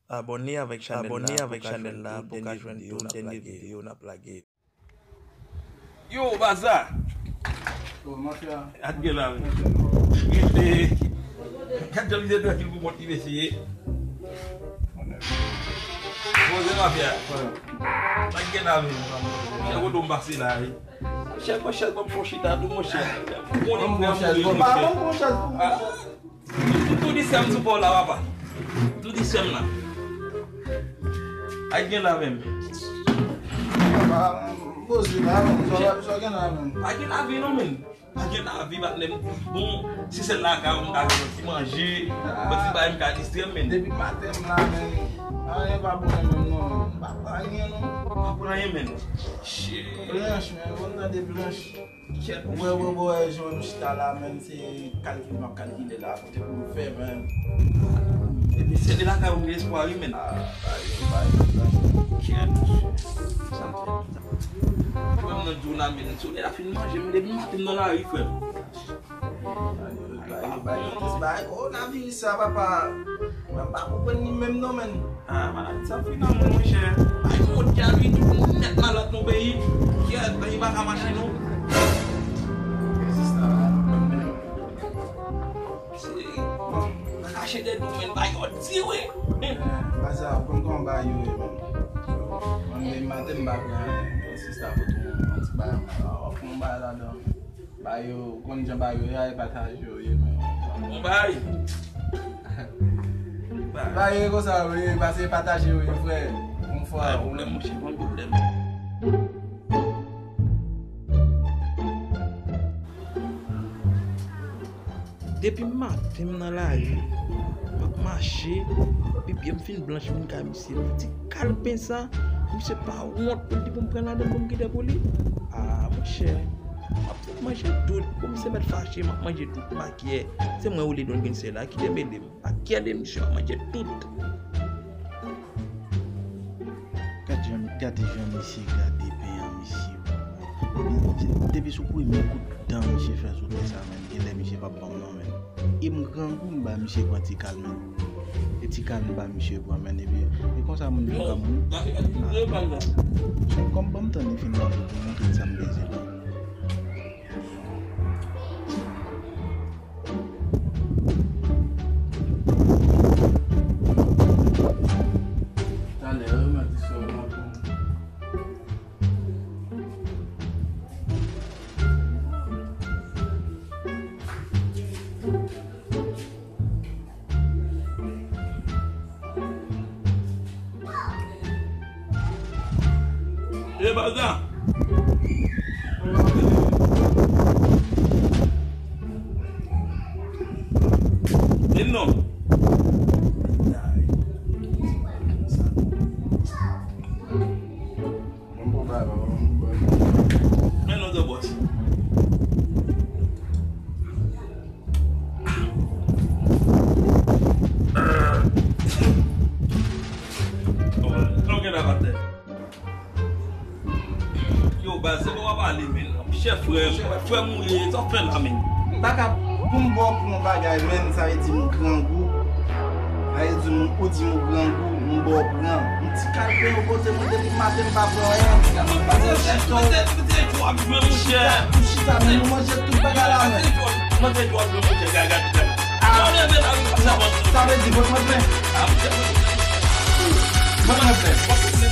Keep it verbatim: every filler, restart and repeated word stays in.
Abòne avèk chanèl la pou w ka jwenn tout dènye videyo n ap lage. Yo, Baza! Kòman fè a? At gen la, men. Rete. Gad jan misye trankil pou kont li, mesye. Poze mafya. At gen la, men. Chè kote m pase la, wi. Chè, monchè, ban m fon chita tou, monchè. Ou konnen frè m, monchè. Tou disèm sou pòl la, papa. Tou disèm la. Ak gen la menm. Papa, poze la, menm. Sa w gen la, menm. Pa gen lavi non, menm. Pa gen lavi, patnè m. Bon, si se lakay ou m ka jwenn ti manje, yon ti bagay m ka distrè m, menm. Depi maten m la, menm. Anyen pa bon menm non, menm. Pa pran anyen non. Pa pran anyen, menm. Shit. Blanch, menm. Bon, tande blanch. Kèt, wè, wè, wè, jan m chita la, menm, se kalkil m ap kalkile la, kote pou m fè, menm. Epi se de lakay ou m gen espwa, wi, menm. Ah, ba yo, ba yo, ba yo. Kèt, sa m fè. Frè m nan di w la, menm, si w la fin manje, menm, depi maten m nan lari, frè m. Ba yo, ba yo, ba yo, ba yo, oh, lavi sa, papa. Mwen pa konprann li menm non, menn. Ah, maladi sa fini, monchè. Bay mòd ya, wi, tout moun nèt malad nan peyi. Kèt, peyi pa ka mache non. Rezista, se, nan kache dèyè nou, menn, bay yo di, wi. Baza, konn kòman bay yo ye, menn. Mwen menm maten m pa pran, rezista, fout yon ti bay, yon bagay ladan. Ba yo, ou konn jan ba yo ye a, e pataje yo ye, men. Bon, bay. Ba yo ye konsa yo ye, pase pataje yo ye, frè. Yon fwa, pa pwoblèm, monchè, pa pwoblèm. Depi maten m nan lari, m ap mache, epi pye m fin blanch vin kay misye. Ti kalpen sa, misye pa wont pou l di pou m pran ladan pou m kite pou li. Ah, monchè. M ap tout manje tout. Bon, misye mèt fache, m ap manje tout. Makyè. Se mwen ou li don gen se la ki te mele m. Makyè de misye, m ap manje tout. Gad jan, gade jan misye gade pen an, misye. Depi sou premye kout dan misye fè sou tè sa, menm, genlè misye p ap ban m non, menm. E m grangou, m ba misye pran ti kal, menm. E ti kal m ba misye pran, menm, epi e konsa moun vin kòm moun. Kòm ban m tan li fin manje pou montre sa m bezwen la. Talè, wi, m ap di sa, w ap konn. E baza. Di m non. Mwen bon bagay, papa, mwen bon bagay. Men non, de bòs. Yo, baz, se bon w ap pale, men. Chè frè m, frè m ou ye, sa w fè la, men. M pa ka, pou m ba w pou yon bagay, men, sa vle di m grangou. Sa vle di m, ou di m grangou, m ba w pran. M ti kalpe yon kote, mwen depi maten m pa pran anyen. Mwen chita, mwen chita, mwen manje tout bagay la, men. Sa vle di, mwen manje. Mwen manje.